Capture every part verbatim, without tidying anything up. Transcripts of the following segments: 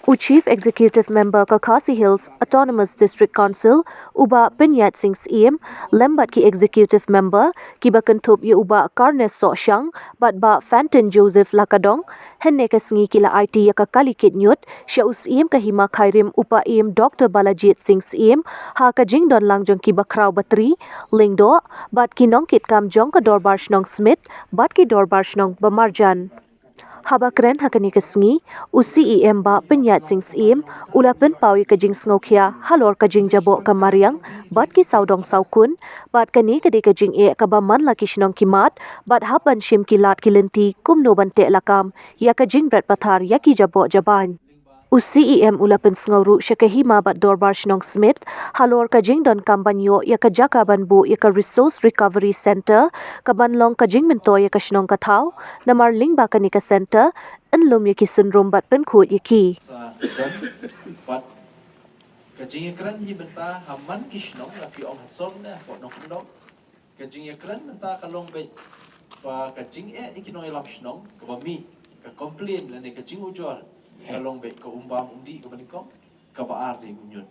U Chief Executive Member ka Khasi Hills Autonomous District Council, u Bah Pyniaid Singh Syiem, lem bad ki Executive Member, kiba kynthup ïa u Bah Carnes Sohshang, bad Bah Fantin Joseph Lakadong, hynne ka sngi ki la aiti ïa ka kali kit ñiut sha u Syiem ka Hima Khyrim, u Paiem Doctor Balajied Singh Syiem, ha ka jingdon lang jong ki bakhraw batri, lyngdoh bad ki nongkitkam jong ka Dorbar Shnong Smit bad ki Dorbar Shnong ba marjan. Haba kren ha kane ka sngi, u Syiem Bah Pyniaid Singh Syiem u la pynpaw ïa ka jingsngewkhia halor ka jingjaboh ka mariang bad ki sawdong sawkun, bad kane ka dei ka jingeh kaba man la ki shnong ki mad, bad hap ban shim ki lad ki lynti kumno ban teh lakam ïa ka jingbret pathar ïa ki jaboh jabain. U Syiem u la pynsngew ruh sha ka Hima bad Dorbar Shnong Smit halor ka jingdonkam ban ïoh ïa ka jaka ban buh ïa ka Resource Recovery Centre, kaban long ka jingmyntoi ïa ka shnong ka thaw, namar lyngba kane ka centre yn lum ïa ki synrum bad pynkhuid ïa ki. Sa don, bad ka jingïakren hi mynta ha man ki shnong, la ki ong ha Sor ne ha Port Nongkyndong. Ka jingïakren mynta ka long beit ba ka jingeh ïa ki nongïalam shnong kaba mih, ka complain lane ka jingujor ka long beit ka umbam umdih kaba nyngkong, kaba ar dei u ñiut.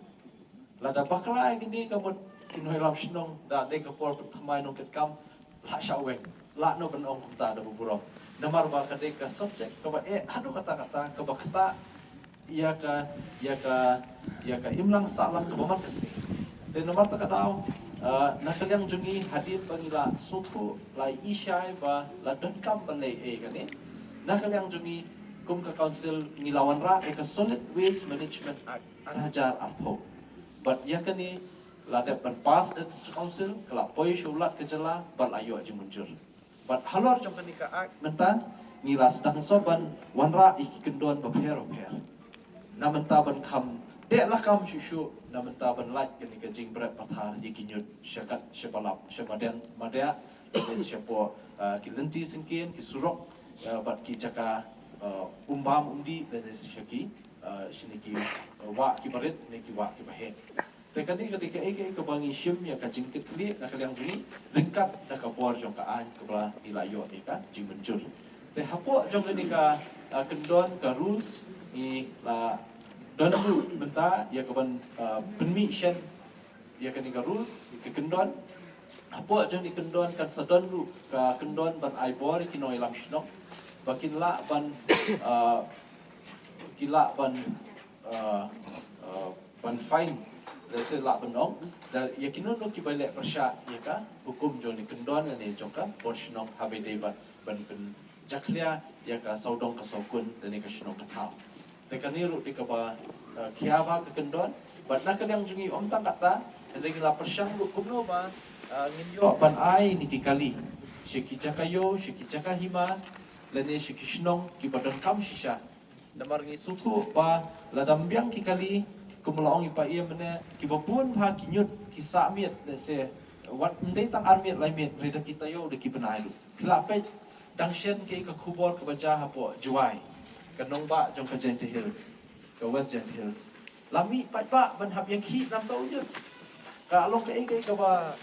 Lada bakla ïa kine ka mut ki nongïalam shnong, da dei ka por pynthymmai nongkitkam, la shah weng, la noh ban ong kumta da burom. Namar ba ka dei ka subject kaba eh haduh katta katta, kaba ktah ïa ka, ïa ka, ïa ka imlang sahlang kaba man ka sngi. Te namar kata ka daw, ah, na ka liang jong ngi, hadien ba ngi la sngewthuh, la i shai ba la donkam ban leh ei kane, na ka liang jong ngi kum ka council ngi la wanrah ïa ka Solid Waste Management Act ar hajar arphew. Bad ïa kane la dep ban pass da District Council, ka la poi sha u Lat ka jylla bad la ïoh jingmynjur. Bad halor jong kane ka Act mynta, ngi la sdang shuh ban wanrah ïa ki kyndon bapher bapher. Na mynta ban kham teh lakam shuh shuh, na mynta ban lait kane ka jingbret pathar ïa ki ñiut sha kat sha ba lap, sha madan madiah, lane shapoh, ah, ki lynti syngkien, ki surok, ah, bad ki jaka, ah, umbam umdih, lane sha ki, ah, shane ki, ah, wah kiba rit ne ki wah kiba heh. Te kane ka dei kaei kaei kaba ngi shim ïa ka jingkitkhlieh na ka liang jong ngi, ryngkat da ka bor jong ka aiñ kaba ngi la ïoh ïa ka jingmynjur. Te hapoh jong kane ka, ah, kyndon ka rules, ngi la don ruh mynta ïa kaban, ah, pynmih shen ïa kane ka rules, ïa ka kyndon. Hapoh jong kane ka kyndon kan sa don ruh ka kyndon ban ai bor ïa ki nongïalam shnong ba kin lah ban, ah, ki lah ban, ah, ah, ban fine, lehse lah ban ong, da ïa kino kino kiba leh pyrshah ïa ka hukum jong kane ka kyndon lane jong ka bor shnong, haba dei ban, ban pynjakhlia ïa ka sawdong ka sawkun lane ka shnong ka thaw. Te kane ruh dei kaba, eh, khia bha ka kyndon. Bad na ka liang jong ngi ym tang katta, hynrei ngi la pyrshang ruh kumno ba, eh, ngin ïoh ban ai ïa ki kali sha ki jaka ïew, sha ki jaka hima, lane sha ki shnong kiba donkam shisha. Namar ngi sngewthuh ba lada ym biang ki kali, kum la ong i Paiem mynne, kiba bun bha ki ñiut ki sah miet, lehse wat ym dei tang ar miet lai miet, hynrei da ki taïew da ki bnai ruh. Phi lah peit, dang shen kaei ka khubor kaba jia hapoh Jowai, ka nongbah jong ka Jaintia Hills, ka West Jaintia Hills, la mih paidbah ban hap ïakhih namar uta u ñiut. Ka long kaei kaei kaba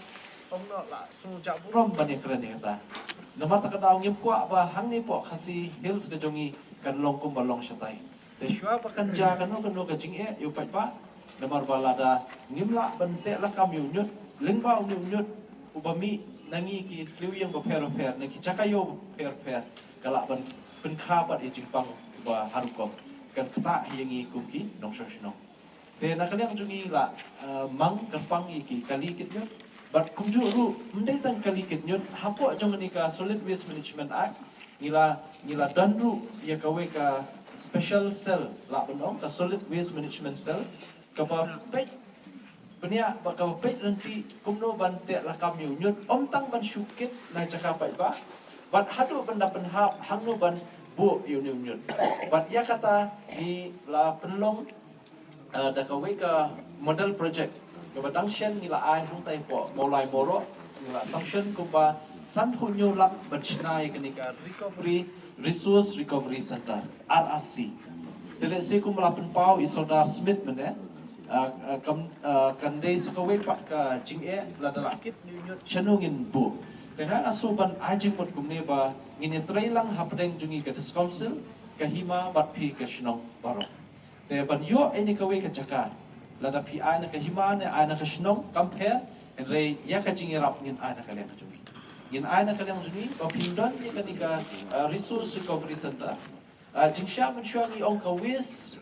ong noh la shu jah burom ban ïakren ïa kata. Namar kata ka daw ngim kwah ba hangne hapoh Khasi Hills ka jong ngi kan long kumba long shatai. Te shuwa ba kan jia kano kano ka jingeh ïa u paidbah, namar ba lada ngim lah ban teh lakam ïa u ñiut, lyngba une u ñiut uba mih na ngi ki thliew ïing bapher bapher, na ki jaka ïew bapher bapher, ka lah ban pynkha pat ïa jingpang ba ha rukom, kan ktah ïa ngi kum ki nongshong shnong. Te na ka liang jong ngi la, eh, mang kyrpang ïa ki kali kit ñiut. Bad kumjuh ruh, ym dei tang kali kit ñiut, hapoh jong kane ka Solid Waste Management Act, ngi la, ngi la don ruh ïa kawei ka special cell, lah ban ong, ka Solid Waste Management Cell, kaba peit bniah bad kaba peit ryntih kumno ban teh lakam ïa u ñiut, ym tang ban shu kit na jaka paidbah, bad haduh ban da pynhap hangno ban buh ïa une u ñiut. Bad ïa kata ngi la pynlong, eh, da kawei ka model project kaba dang shen ngi la ai hangtai hapoh Mawlai Mawroh, ngi la sanction kumba sanphew hynñiew lak ban shna ïa kane ka Recovery, Resource Recovery Centre, R R C. Te lehse kumba la pynpaw i Sordar Smit mynne, eh, eh, kam, eh, kan dei sa kawei pat ka jingeh, lada la kit une u ñiut shano ngin buh. Te nga nga shu ban ai jingmut kumne ba ngin ïatrei lang hapdeng jong ngi ka District Council, ka hima bad phi ka shnong baroh. Te ban ïoh ïa kane kawei ka jaka, lada phi ai na ka hima ne ai na ka shnong kam pher, hynrei ïa ka jingïarap ngin ai na ka liang jong ngi. Ngin ai na ka liang jong ngi ba phin don ïa kane ka, uh, Resource Recovery Center. Uh, jingshisha mynshuwa ngi ong ka waste,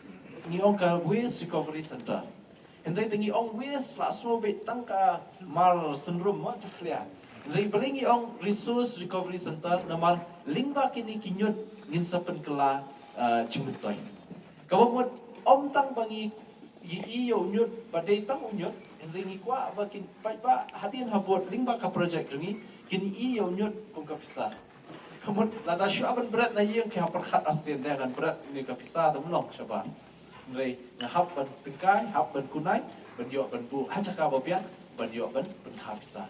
ngi ong ka Waste Recovery Center. Hynrei te ngi ong waste la sngewbha tang ka mar synrum mo jakhlia. Hynrei balei ngi ong Resource Recovery Center, namar lyngba kine ki ñiut ngin sa pynkylla, uh, jingmyntoi. Kaba mut ym tang ba ngi ngi ïoh ñiut ba dei tang u ñiut, hynrei ngi kwah ba kin paidbah hadien habud lyngba ka project jong ngi kin ïoh ñiut kum ka pisa. Ka mut lada shu ban bret na ïing ki hap pyrkhat arsien de ngan bret ne ka pisa da mlong shabar. Hynrei nga hap ban tyngkai, hap ban kunai, ban ïoh ban buh ha jaka ba biang, ban ïoh ban pynkha pisa.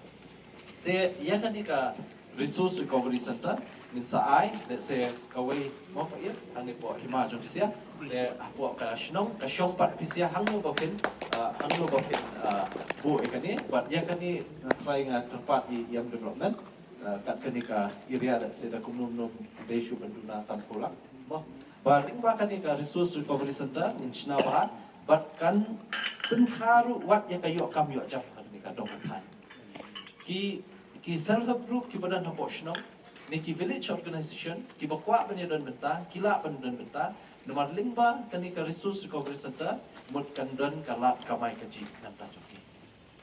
Te ïa kane ka Resource Recovery Center ngin sa ai, let's say, kawei mo pa ïa hangne po hima jong pisa. Te hapoh ka shnong ka shong pat pisa hangno ba phin, uh, hangno ba phin, uh, buh ïa kane, bad ïa kane nga trai nga tyrpad ïa ïam development, uh, kat kane ka area, let's say, da kumno kumno dei shu ban duna san phew lak mo. Ba lyngba kane ka Resource Recovery Center ngin shna bha bad kan pynkha ruh wat ïa ka ïoh kam ïoh jam kane ka dong ka thaiñ. Ki, ki self help group kiba don hapoh shnong ne ki village organization kiba kwah ban ïa don bynta, ki lah ban don bynta. Namar lyngba kane ka Resource Recovery Center mut kan don ka lad kamai kajih na bynta jong ki.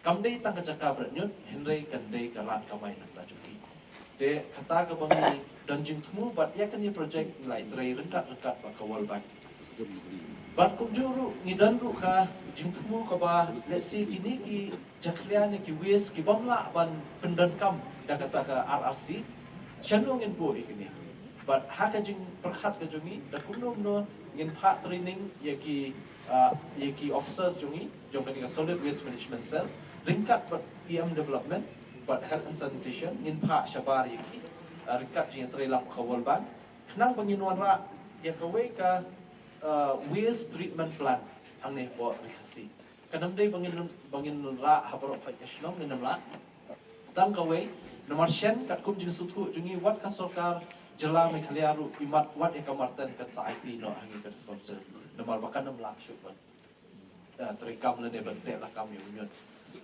Kam dei tang ka jaka bret ñiut, hynrei kan dei ka lad kamai na bynta jong ki. Te kata kaba ngi don jingthmu bad ïa kane project ngi la ïatrei ryngkat ryngkat bad ka World Bank. Bad kumjuh ruh ngi don ruh ka jingthmu kaba, let's say, kine ki jakhlia ne ki waste ki bym lah ban pyndonkam da kata ka R R C. Shano ngin buh ïa kine? Bad ha ka jingpyrkhat ka jong ngi da kumno kumno ngin phah training ïa ki, uh, ïa ki officers jong ngi jong kane ka Solid Waste Management Cell ryngkat bad E M Development bad Health and Sanitation, ngin phah shabar ïa ki, uh, ryngkat jingïatreilang ka World Bank. Khnang ba ngin wanrah ïa kawei ka, uh, waste treatment plant hangne hapoh Ri Khasi. Kan ym dei ba ngin, ba ngin rah ha baroh peit ka shnong, ngin ym lah. Tang kawei, namar shen katkum jingsngewthuh jong ngi wat ka sorkar jylla Meghalaya ruh imat wat ïa ka marten kan sa aiti noh ha ngi ka District Council. Namar ba kan ym lah shuh ban, uh, treikam lane ban teh lakam ïa u ñiut.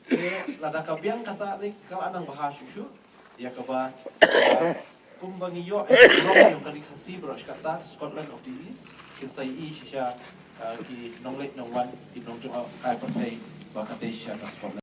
Te lada ka biang kata lei ka la nang bha shuh shuh. Ïa kaba, uh, kumba ngi ïoh ïa ka rong ïa ka Ri Khasi baroh shi katta Scotland of the East, kin sa ïohi shisha, uh, ki nongleit nongwan, ki nongjngohkai pyrthei ba ka dei shisha ka Scotland.